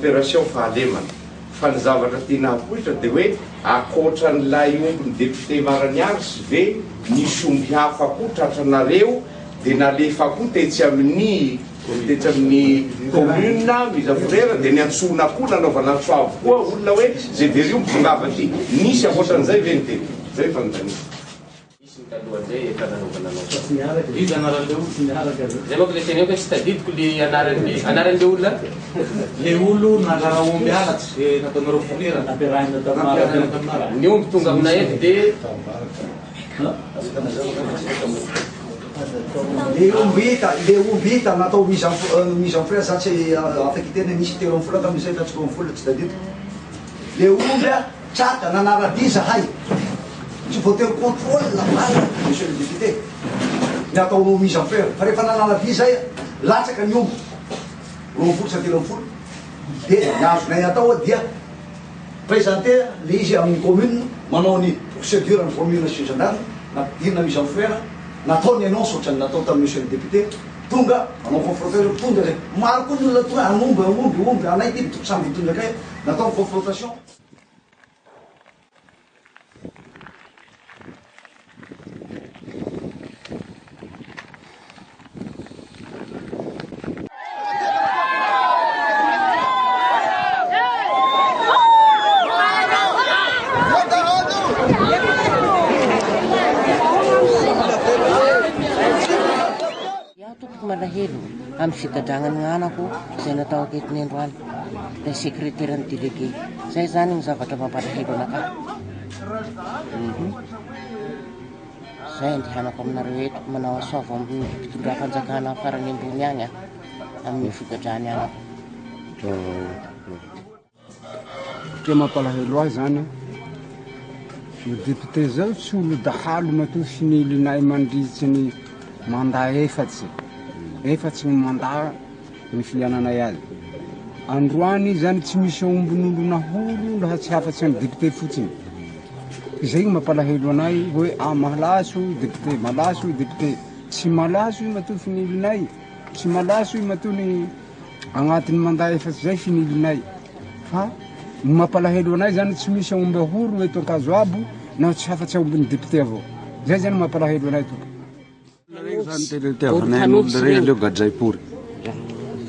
opération fahalemana. Fa ny zavatra tiana hapoitra dia hoe akoatran'ilay ombin'ny député Maraniarsy ve nisy omby hafa koa tratranareo dia nalefa koa tetsy amin'ny tetsy amin'ny commune Mizaforera dia niantsoana koa nanaovana antso avo koa olona hoe zay very omby tongava aty. Nisy ankoatran'izay ve ny teto? Zay fanontaniana. Nisy ny talohan'izay efa nanaovana anao. Fa tsy niaraka e. Iza anaran'ilay olona? Tsy niaraka zay. Zay manko le teneniko hoe tsy tadidiko le anaran'le anaran'le olona. Le olo nandrara omby halatsy ze nataonareo folera. Nampiarahina tamin'ny Nampiarahina tamin'ny mara. Ny omby tonga aminay eto de. Le omby hita, le omby hita natao mise en mise en frère za tsy afaka hiteny hoe nisy 13 angamba izay na tsy 12 tsy tadidiko. Le omby a. Tratra nanaradia zahay, tsy voatery contrôle marina monsieur le député ny atao mise en fleur fa rehefa nanaradia zay latsaka ny omby 12 sa 13 de ny azonay atao dia presenter le izy amin'ny commune manao ny procédure ny commune sy gendarme nampidirina mise en fleur natao ny annonce ohatran'ny natao tamin'ny monsieur le député tonga manao confrontation tonga zay maro koa ny olona tonga hanomby omby omby anay ty samby mitondra kay natao ny confrontation. Iaho tompoko malahelo amin'ny figadragna ny anako izay natao ankehitiny androany, ilay sekreteran'ny delege. Zay zany ny zavatra mampalahelo anakahy. Zay andehanako aminareo eto, manao asoavo amin'ny mpitondram-panjakana farany ambony agny aho amin'ny figadrany anako. Tena mampalahelo ahy zany io député zao tsy olo dahalo matoa finilinay mandritry ny mandat efatsy, efatsy ny mandat nifiliananay azy. Androany izy zany tsy misy aombin'olo nahoro raha tsy afatsy ny député fotsiny. Izay no mampalahelo anay hoe ah malaso député, malaso député. Tsy malaso io matoa finilinay, tsy malaso io matoa ny Agnatin'ny mandat efatsy zay finilinay fa ny mampalahelo anay zany tsy misy aomby ahoro eto Ankazoabo na tsy afatsy aombin'ny député avao. Zay zany mampalahelo anay tompoko.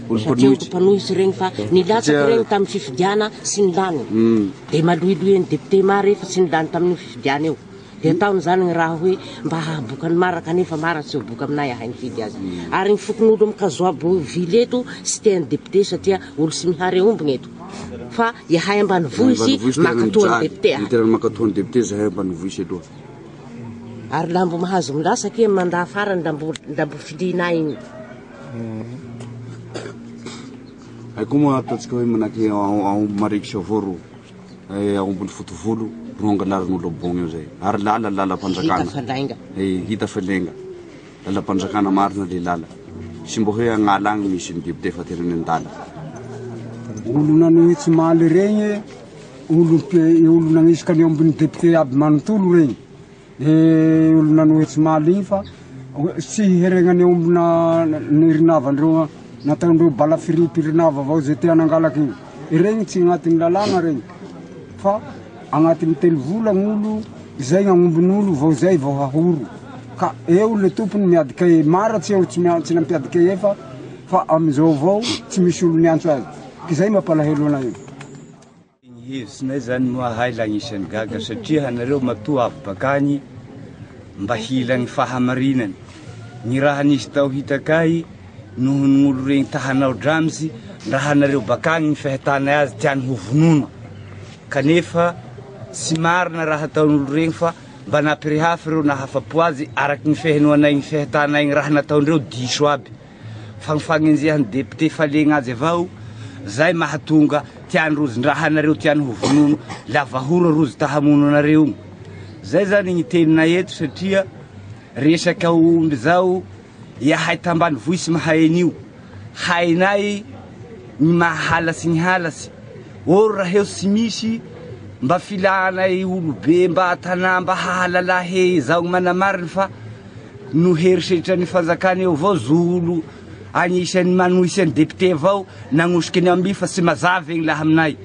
Satria olo mpanohitsy regny fa nilatsaka regny tamin'ny fifidiana sy ny lany de maloiloy député maro efa tsy nilany tamin'io fifidiana io. Dia ataony izany ny raha hoe mba hahaboka ny mara kanefa mara tsy ho boka aminay ahay nifidy azy. Ary ny fokonolona mikazoabo ville eto tsy te an'i député satria olo tsy mihary aomby ny eto. Fa iahay ambanivohitsy mankatoa ny député ahay. Tena mankatoa ny député zahay ambanivohitsy aloha. Ary lambo mahazo milasaky e mandat farany lambo lambo filianay igny. Hay koa moa ataontsika hoe manahaky aomby marikitry avao ro. Eh, aombin'ny fotovolo no angalarin'olo abogny eo zay. Ary lala lalam-panjakana. Hita fa lainga. Eh, hita fa lainga. Lalam-panjakana marina le lala. Tsy mba hoe agnala agny misy ny député fa tena any an-dala. Olo nanohitsy maly regny, olo olo nagnisaka ny aombin'ny député aby manontolo regny. Eh, olo nanohitsy maly igny fa tsy hiheregnany aombina ny rinavandreo nataondreo bala firipy rinava avao zay te hanangalaky igny. Regny tsy agnatin'ny lalàna regny fa agnatin'ny telo vola gn'olo zay gn'agnombin'olo vao zay vao hahoro ka eo le tompony miady cahier mara tsy eo tsy tsy nampiady cahier fa fa amizao avao tsy misy olo niantso azy k'izay mampalahelo anay io. Ny hevitsinay zany moa hay la agnisan'ny gaga satria anareo matoa avy bakany mba hila ny fahamarinana. Ny raha nisy tao hitakay noho ny olo regny ta hanao dramsy raha anareo bakany ny fahitanay azy tiany ho vonono kanefa tsy marina raha ataon'olo regny fa mba nampirehafy reo nahafapo azy araky ny fehenoanay ny fahitanay ny raha nataondreo diso aby. Fa ny fagnenjehan'ny député falegna azy avao zay mahatonga tiany rozy ndraha anareo tiany ho vonono lavahora rozy ta hamono anareo zay zany ny teninay eto satria resaka omby zao iahay tambanivohitsy mahay an'io hainay ny mahalasy ny halasy oro raha eo tsy misy mba filanay olobe mba tanà mba hahalala he zaho manamarina fa No herisetra ny fanjakana eo avao zo olo. Agnisan'ny manohitsy an'i député avao nagnosiky ny aomby fa tsy mazava igny laha aminay.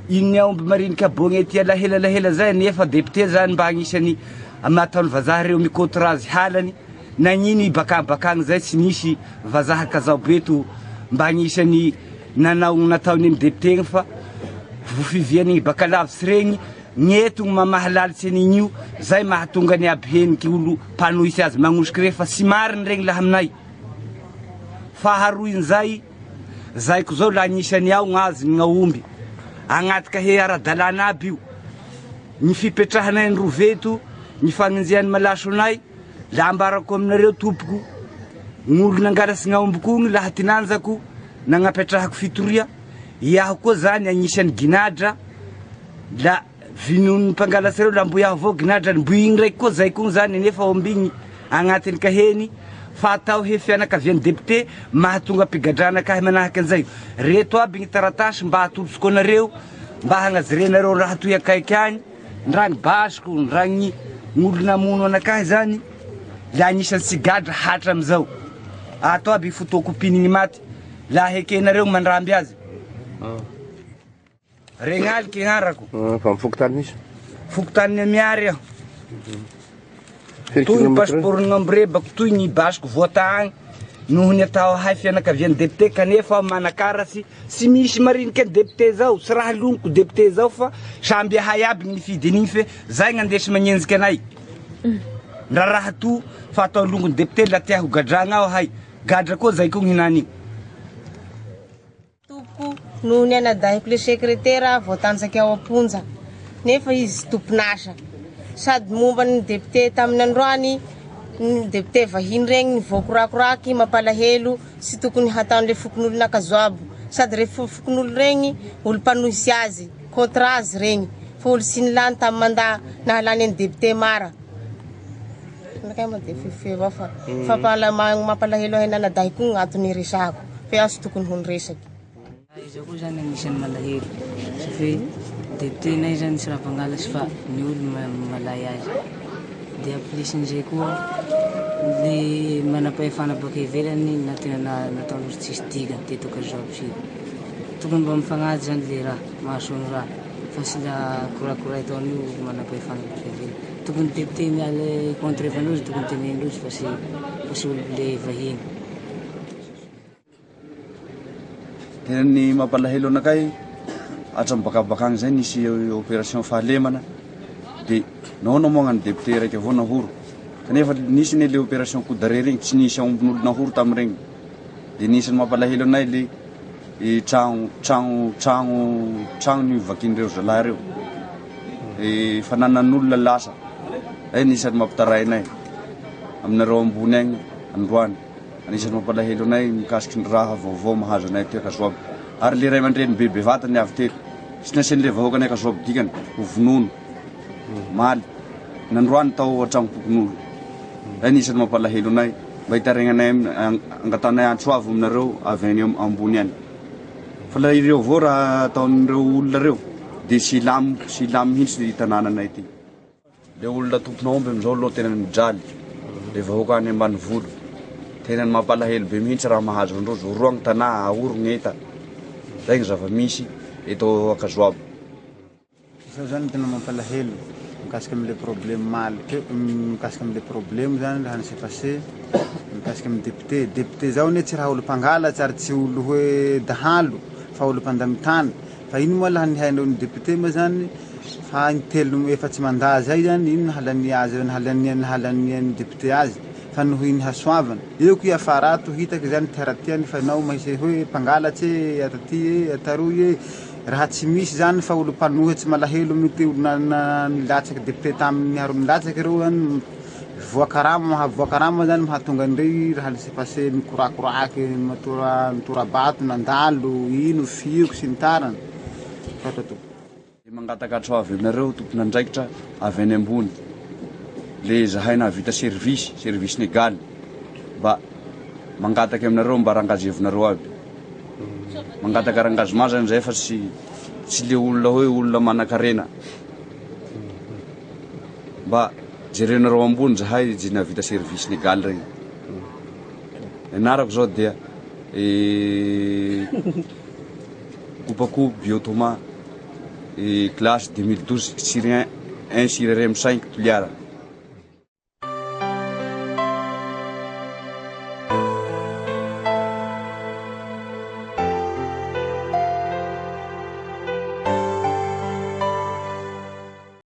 Ino ny aomby mariniky aboagna ety alahelo alahelo zay nefa député zany mba agnisan'ny ataon'ny vazaha reo mi-contre azy halany. Nagnino i bakagny bakagny zay tsy nisy vazaha kazaobe eto mba agnisan'ny nanao ny nataony amy député igny fa vofivian'igny baka lavitsy regny. Ny eto gny mamaha lalitsy an'igny io zay mahatonga ny aby heniky olo mpanohitsy azy magnosiky regny fa tsy mariny regny laha aminay. Faharoin'izay, zaiko zao la agnisan'ny ao gnazy ny gnaomby, agnaty kahie ara-dalàna aby io, ny fipetrahanay ny roveto, ny fagnenjehan'ny malaso anay, la ambarako aminareo tompoko, gn'olo nangalatsy gnaombiko igny laha tinanjako, nagnapetrahako fitoria, iaho koa zany agnisan'ny ginadra, la Vinon'ny mpangalatsa reo lambo iaho avao ginadrany mbo igny raiky koa zay koa zany nefa omby igny agnatin'ny kaheny fa atao he fianakavian'ny député mahatonga ampigadrana akahy manahaky anzay reto aby gny taratasy mba atolotsiko anareo mba hagnajirenareo raha toy akaiky agny ndra ny basiko ndra gny olo namono anakahy zany le agnisan'ny tsy gadra hatramizao ato aby photocopie-n'ny maty la hekenareo mandramby azy. Regnaliky agnarako. Fa amin'ny fokontany misy? Fokontanin'i Amiary aho. Toy ny pasipaoron'ny ambirebako, toy ny basiko voata agny noho ny atao ahay fianakavian'ny député kanefa aho manakaratsy tsy misy mariniky ny député zao, tsy raha loniko député zao fa samby ahay aby ny nifidy an'igny fe zay gn'andesy magnenjiky anay. Ndra raha to fa atao longon'ny député la tia ho gadragna aho ahay, gadra koa zay koa gny hinan'igny. Tompoko, noho ny anadahiko le sekretera voatanjaky ao am-ponja, nefa izy tompon'asa. Sady momba ny député tamin'ny androany, ny député vahiny regny nivoakorakoraky mampalahelo tsy tokony hataon'le fokonolona Ankazoabo. Sady re fokonolo regny olo mpanohitsy azy, contre azy regny, fa olo tsy nilany tamin'ny mandat nahalany an'i député Mara. Anakay moa dia fefifefy avao fa mampalahelo ahy anadahiko koa ny antony iresahako fa iaho tsy tokony ho niresaky. Izaho koa zany anisan'ny malahelo satria député nay zany tsy raha mpangalatry fa ny olo malay azy dia plus-n'izay koa le manam-pahefana baka ivelany na tena nataon'olo tsisy dikany teto Ankazoabo tokony mba mifagnaja zany le raha mahasoa ny raha fa tsy la korakoray ataon'io manam-pahefana baka ivelany. Tokony député miala contre Evan'ozy tokony tenenindrozy fa tsy fa tsy olo le vahiny. Tena ny mampalahelo anakay hatramin'ny bakabakagny zay nisy opération fahalemana de nahoana moa gnany député raiky avao nahoro kanefa nisy ne le opération coup d'arrêt regny tsy nisy aombin'olo nahoro tamiregny de nisy ny mampalahelo anay le tragno tragno tragno tragno nivakin'ireo zalahy reo. Fananan'olona lasa. Zay anisan'ny mampitarainay aminareo ambony agny androany. Anisan'ny mampalahelo anay mikasiky ny raha vaovao mahazo anay aty Ankazoabo. Ary le ray aman-dreny be bevata ny avy teto. Tsy nasian'le vahoakanay Ankazoabo dikany ho vonono. Omaly, nandroany tao an-tragnom-pokonolona. Zay anisan'ny mampalahelo anay. Mba hitarainanay angatanay antso avo aminareo avy any ambony any. Fa la ireo avao raha ataon'ireo olona reo de tsy hilam tsy hilam mihitsy ty tanànanay ty. Le olona tompon'aomby amizao aloha tena mijaly, le vahoaka any ambanivolo, tena mampalahelo be mihitsy raha mahazo androzy, oroa gny tanà, ahoro gny enta, zay gny zava-misy eto Ankazoabo. Zao zany tena mampalahelo mikasika amle problème maly teo mikasika amle problème zany raha ni-se passer mikasika am député, député zao anie tsy raha olo mpangalatsy ary tsy olo hoe dahalo fa olo mpandamy tany fa ino moa laha ny hainao ny député moa zany fa intelo efatsy mandat zay zany ino nahalania azy nahalania nahalanian'ny député azy fa noho iny hasoavana eo ko hiafara ato hitaky zany tiaratiany fa enao mahise hoe mpangalatsy e ataty e ataroy e Raha tsy misy zany fa olo mpanohitsy malahelo mity olo nilatsaky député taminy niharo nilatsaky reo zany voakarama mahavoakarama zany mahatonga an'irey raha laisser passer mikorakoraky matora mitorabato nandalo ino fioky sy ny tariny. Misaotra tompoko. De mangataka hatrao avy aminareo tompon'andraikitra avy any ambony le zahay nahavita service, service légal mba mangataky aminareo mba rangazevonareo aby. Mangataka rangazement zany zahay fa tsy tsy le olona hoe olona manankarena. Mba jerenareo ambony zahay ze nahavita service légal regny. Ny anarako zao dia. Copaco Biotoma, classe 2012 sur 1 1 sur RM 5 Toliara.